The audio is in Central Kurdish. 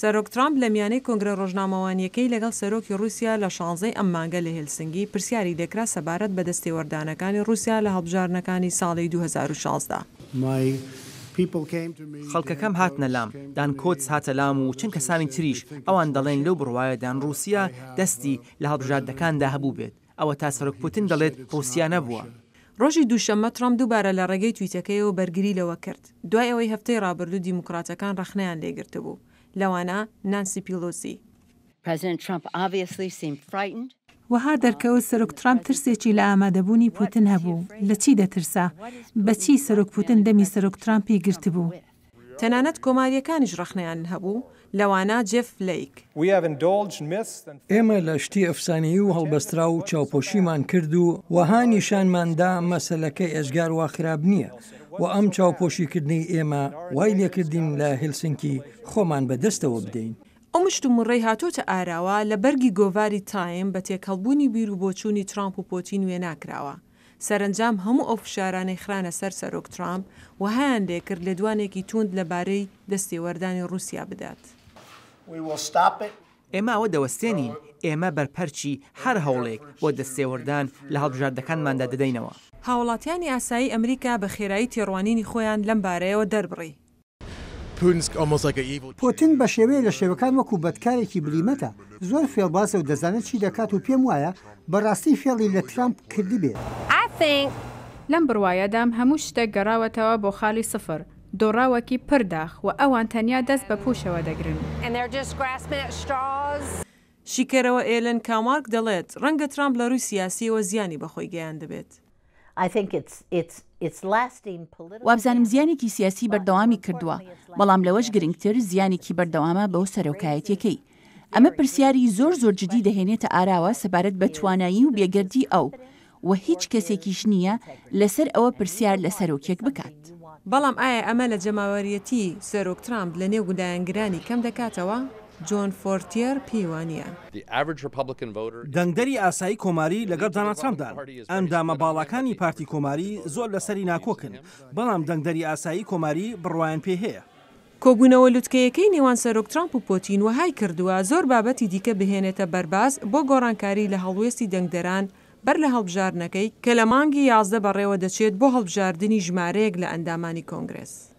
سەرۆک ترامپ لە میانەی کۆنگرە ڕۆژنامەوانییەکەی لەگەڵ سەرۆکی ڕووسیا لە شانزەی ئەم مانگە لە هێلسنگی پرسیاری لێکرا سەبارەت بە دەستێوەردانەکانی ڕووسیا لە هەڵبژاردنەکانی ساڵی 2016. خەڵکەکەم هاتنە لام، دان کۆتس هاتە لام و چەند کەسانی تریش، ئەوان دەڵێن لەو بڕوایەدان ڕووسیا دەستی لە هەڵبژاردنەکاندا هەبووبێت، ئەوەتا سەرۆک پوتن دەڵێت ڕووسیا نەبووە. ڕۆژی دووشەممە ترەمپ دووبارە لە ڕێگەی تویتەکەیەوە بەرگری لەوە کرد، دوای ئەوەی هەفتەی ڕابردوو دیموکراتەکان ڕەخنەیان لێگرتبوو، لەوانە نانسی پیڵۆسی. وەها دەرکەوت سەرۆک ترامپ ترسێکی لە ئامادەبوونی پوتن هەبوو، لە چی دەترسا؟ بە چی سەرۆک پوتن دەمی سەرۆک ترامپی گرتبوو؟ تەنانەت کۆمارییەکانیش ڕەخنەیان هەبوو، لەوانە جێف فلەیک. ئێمە لە شتی ئەفسانەیی و هەڵبەستراو چاوپۆشیمان کرد و وەها نیشانمان دا مەسەلەکە ئێجگار وا خراپ نییە و ئەم چاوپۆشیکردنەی ئێمە وای لێکردین لە هێلسنکی خۆمان بە دەستەوە بدەین. ئەو مشتومڕەی هاتۆتە ئاراوە لە بەرگی گۆڤاری تایم بە تێکەڵبوونی بیروبۆچوونی ترامپ و پۆتین وێنا کراوە. سەرەنجام هەموو ئەو فشارانەی خرانە سەر سەرۆک ترامپ وەهایان لێکرد لێدوانێکی تووند لە بارەی دەستێوەردانی ڕووسیا بدات. ئێمە ئەوە دەوەستێنین، ئێمە بەرپەرچی هەر هەوڵێک بۆ دەستێوەردان لە هەڵبژاردنەکانماندا دەدەینەوە. هاوڵاتیانی ئاسایی ئەمریکا بە خێرایی تێڕوانینی خۆیان لەم بارەیەوە دەربڕی. پوتن بە شێوەیە لە شێوەکان وەکو بەدکارێکی بلیمەتە، زۆر فێڵبازە و دەزانێت چی دەکات و پێم وایە بە ڕاستی فێڵی لە ترامپ کردبێت. لەم بڕوایەدام هەموو شتێک گەڕاوەتەوە بۆ خالی سفر، دۆڕاوەکی پر داخ، و ئەوان تەنیا دەست بە پووشەوە دەگرن. شیکەرەوە ئێلن کامارک دەڵێت، ڕەنگە ترامپ لە ڕووی سیاسییەوە زیانی بە خۆی گەیاندبێت. وابزانم زیانێکی سیاسی بەردەوامی کردووە، بەڵام لەوەش گرنگتر زیانێکی بەردەوامە بۆ سەرۆکایەتیەکەی. ئەمە پرسیاری زۆر زۆر جدی دەهێنێتە ئاراوە سەبارەت بە توانایی و بێگەردی ئەو، و هیچ کەسێکیش نییە لەسەر ئەوە پرسیار لە سەرۆکێک بکات. بەڵام ئایا ئەمە لە جەماوەریەتی سەرۆک ترامپ لە نێو لایەنگرانی کەم دەکاتەوە؟ جۆن فۆرتیەر پێی وانییە. دەنگدەری ئاسایی کۆماری لەگەڵ داناڵد ترامپدان. ئەندامە باڵاکانی پارتی کۆماری زۆر لەسەری ناکۆکن، بەڵام دەنگدەری ئاسایی کۆماری بڕوایان پێی هەیە. کۆبوونەوە لوتکەیەکەی نێوان سەرۆک ترامپ و پۆتین وەهای کردووە زۆر بابەتی دیکە بهێنێتە بەرباس بۆ گۆڕانکاری لە هەڵوێستی دەنگدەران بەر لە هەڵبژاردنەکەی کە لە مانگی 11 بەڕێوە دەچێت بۆ هەڵبژاردنی ژمارەیەک لە ئەندامانی کۆنگرێس.